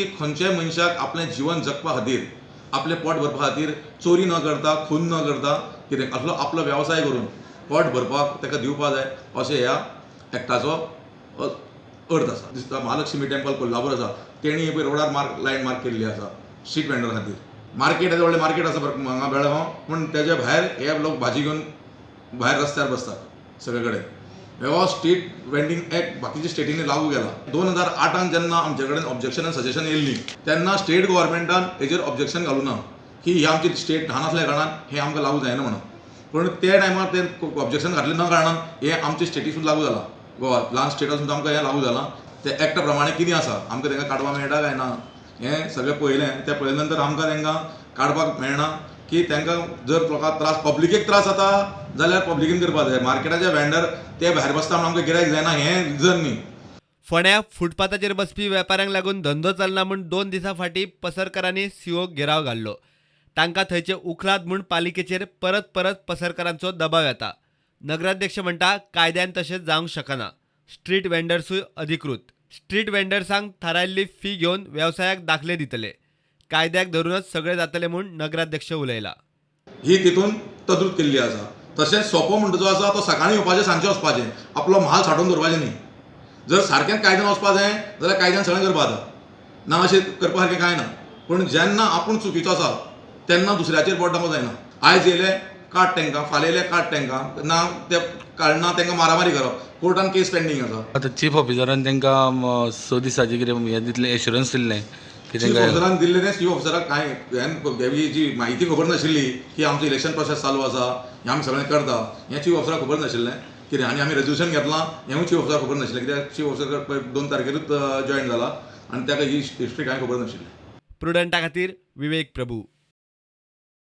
खंयच्याय मनशाक आपलें जिवन जगपा खातीर, आपलें पोट भरपा खातीर चोरी न करता, खून न करता, कितें असलो आपलो वेवसाय करून पोट भरपाक ताका दिवपा जाय अशें ह्या एक्टाचो अर्थ आसा. दिसता महालक्ष्मी टेम्पल कोल्हापूर आसा, तेणी पळय रोडार मार्क लायन मार्क केल्ली आसा स्ट्रीट वेंडर खातीर. मार्केट येदें व्हडलें मार्केट आसा हांगा बेळगांव, पूण तेज्या भायर हे लोक भाजी घेवन भायर रस्त्यार बसतात सगळे कडेन. हो स्ट्रीट वेंडींग एक्ट बाकीच्या स्टेटींनी लागू केला. 2008 जेन्ना आमचे कडेन ऑब्जेक्शन आनी सजेशन येयल्ली तेन्ना स्टेट गव्हर्मेंटान हेजेर ऑब्जेक्शन घालूं ना की ही आमची स्टेट ल्हान आसल्या कारणान हें आमकां लागू जायना म्हणून. पूण ते टायमार ते ऑब्जेक्शन घातलें न कारणान हें आमच्या स्टेटी सुद्दां लागू जालां. गोवा ल्हान स्टेट आसून आमकां हें लागू जालां. ते एक्टा प्रमाणे कितें आसा आमकां तांकां काडपाक मेळटा काय ना हें सगळें पळयलें. तें पळयले नंतर आमकां तांकां काडपाक मेळना की तांकां जर लोकांक त्रास, पब्लिकेक त्रास जाता जाल्यार पब्लिकेन करपाक जाय. मार्केटाचे वेंडर ते भायर बसता म्हणून आमकां गिरायक जायना हें रिजन न्ही. फोंड्या फुटपाथाचेर बसपी वेपाऱ्यांक लागून धंदो चलना म्हूण 2 दिसां फाटीं पसरकारांनी सीओक घेराव घाल्लो. तांकां थंयचे उखलाद म्हूण पालिकेचेर परत परत पसरकारांचो दबाव येता. नगराध्यक्ष म्हणटा कायद्यान तशें जावंक शकना. स्ट्रीट वेंडर्सूय अधिकृत. स्ट्रीट वेंडर्सांक थारायल्ली फी घेवन वेवसायाक दाखले दितले. कायद्याक धरूनच सगळे जातले म्हूण नगराध्यक्ष उलयला. ही तितून तद्रूत केल्ली आसा. तशेंच सोपो म्हणटा जो आसा तो सकाळीं येवपाचें, सांजचें वचपाचें, आपलो म्हाल सांठोवन दवरपाचें न्ही. जर सारकें कायद्यान वचपा जाय जाल्यार कायद्यान सगळें करपा जाता, ना अशें करपा सारकें कांय ना. पूण जेन्ना आपूण चुकीचो आसा तेन्ना दुसऱ्याचेर बोट दाखोवंक जायना. आयज येयले काड तांकां, फाल्यां येयले काड तांकां, ना ते काडना तांकां मारामारी करप, कोर्टान केस पेंडींग आसा. आतां चीफ ऑफिसरान तांकां 6 दिसांचें कितें हें दितलें, एश्युरन्स दिल्लें. चीफ ऑफिसरान दिल्लें तें चीफ ऑफिसराक कांय ही जी म्हायती खबर नाशिल्ली की आमचो इलेक्शन प्रोसेस चालू आसा, हें आमी सगळें करता, हें चीफ ऑफिसराक खबर नाशिल्लें कितें. आनी आमी रेजोल्युशन घेतलां हेंवूय चीफ ऑफिसराक खबर नाशिल्लें, कित्याक चीफ ऑफिसर 2 तारखेरूच जॉयन जाला आनी ताका ही हिस्ट्री कांय खबर नाशिल्ली. प्रुडंटा खातीर विवेक प्रभू.